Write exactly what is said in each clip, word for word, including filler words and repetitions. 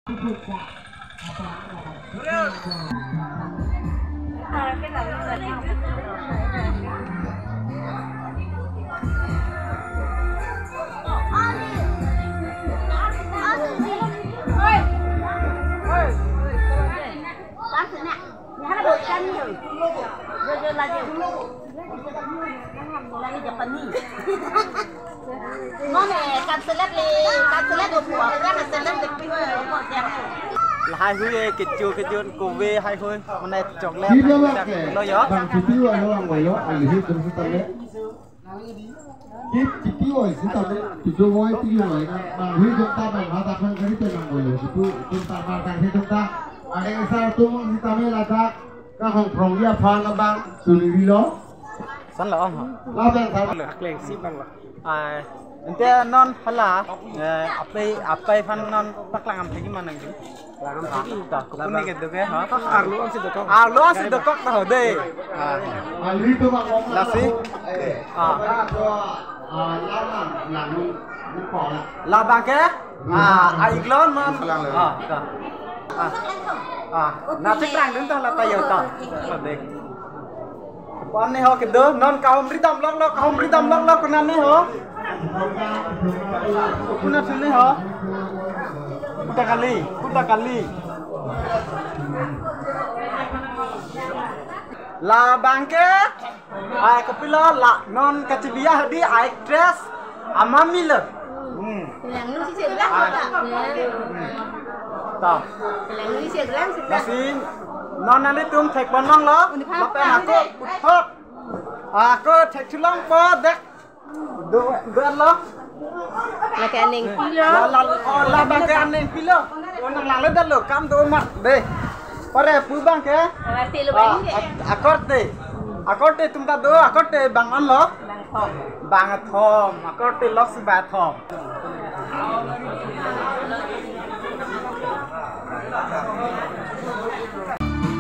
Non, eh, kan seleb le, kan seleb do po, kan seleb de pi ho, ko jang. Lahai hui, eh, kecho kecho kove hai hui, mane chocolate. Di lo hai, bak ke, lo yo. Bang Chipi wa lo ang wa lo, ang lihi tum sitame. Kip Chipi wa sitame, Chipi wa Chipi wa, bang hui jong ta bang ha ta khang kari te nang wa lo, Chipi, tum ta bang kari jong ta, ada esar tum sitame ladak. Kahong prong ya phan abang, suli lo. San lo, oh. Labang san. Akleng si bang lo. Ai, ante non hala, eh, apai, apai phan non paklang am thegi manang di. Lang am thegi. Ta, kopine kedo ke, ha? Arlo ansi dokok. Arlo ansi dokok ta ho de. Ah. Arlo itu bang. Lasi. Eh. Ah. Ah, lang, lang, lang, lang. Labang ke? Ah, a-iglon non. Lang, lang. Ah, ta. Ah. Ah, nangpaklang dun ta la ta yo ta. Dek. Pon ne ho kedo, non kahumri damlok lo, kahumri damlok lo, konat ne ho. Konat ne ho. Kuta kali, kuta kali. Labang ke? Ai, kopilo la, non kachibiya hadi actress amami lo. Hmm. Kelang lu si sebelah. Ah. Kota. Hmm. Ta. Kelang lu si sebelah, sebelah. Lasi, non nanglitum thek ponlong lo, uniform lapen ta ako, uthok. Ako thek chulong po, dek. Do, do lo. Lake aning pilo. La, la, oh, labang ke aning pilo. Oh, nang lale dalo, kam do mat de. Pare pu bang ke? Akorte lo bang ke. Ah, ak-, akorte. Akorte tum ta do, akorte bang an lo? Bang thom. Bang thom, akorte lok si bang thom.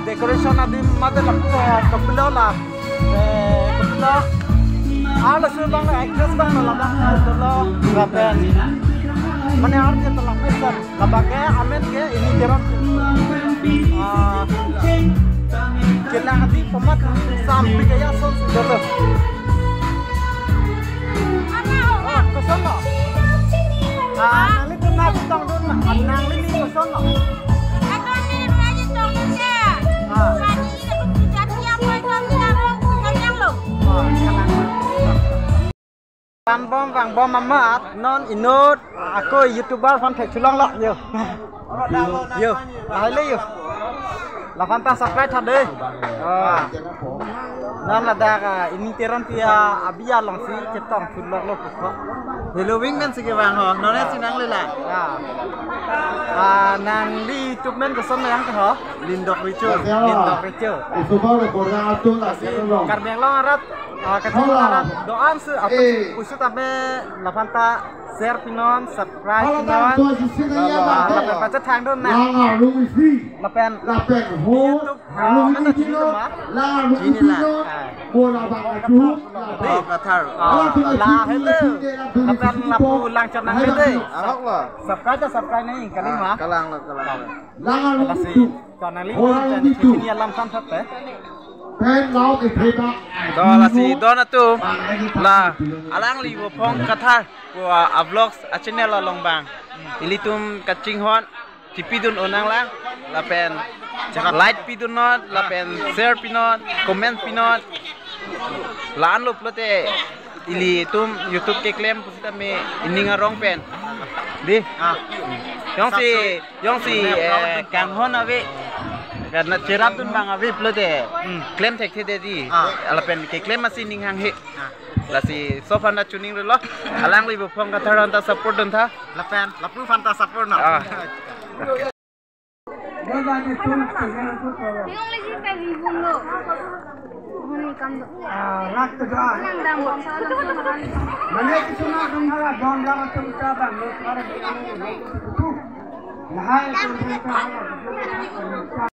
Decoration adim mate lapu, eh, kopilo la, eh, kopilo. Arloso bang actress bang la, la, la, la, lapen. Mane arje to la mesen. Labang ke amen ke Ini Teron. Ah, kelang adim pamat sampai ke ya son sudah lo. Ah, koson lo. Ah, nangli tu nangli tong dun, nangli ni koson lo. Ako ni lagi tong ya. Ah. Lagi ni aku kerja tiap hari, aku tidak ada kerja yang lo. Ah, kelang. Van bom, van bom amat, non inut, ako YouTuber aphan thek chulong lo, yo. Yo, lahai le yo. Laphan ta subscribe tha de. Ah. Non ladak, ah, Ini Teron pi abi along si chetong thulok lo puthot. Hello wing men si kevang ho, non si nangli la. Ya. Ah, nangli YouTube men koson yang ke ho? Lindok Richo. Lindok Richo. Itu baru program atur lah, si Karbi Anglong arat. Ah, kacung arat do-an si, eh, pusu tame laphan ta share pinon, subscribe pinon. Ah, lapen pachet thang dun na. Lapen YouTube, ah, mana chini ma? Chini la. Ah. Oh, Kathar. Ah, la hello. Lapen lapu lang chonang le de. Ahok lo. Subscribe ta subscribe nang kali ma. Kalang lo, kalang lo. Lasi channel ini, channel ini alam san sat te. Pen nau ke theba. To lasi don atum la alangli Vophong Kathar pu a-vlogs a-channel along bang. Ilitum kachinghon thepidun un nang lang lapen like pidun non lapen share pinon comment pinon. La-an lo pulote ilitum YouTube keklem pusitame ining arong pen. Di? Ah. Jongsi, jongsi, eh, kanghon ave. Karena cherap dun bang ave pulote. Hmm. Klem thekthe de di. Ah. Lapen keklem masi ning hanghe. Ah. Lasi laso aphan ta chuning relo. Alangli Vophong Kathar aphan ta support dun tha. Lapen, lapu aphan ta support na. Ah. Yung lagi ka bibung lo. Huni kam do. Ah, rak to da. Nang dang bang sa lang sa lang. Mane kitu na dong hala dong dong atum ta bang lo para dong. Lahai atum ta.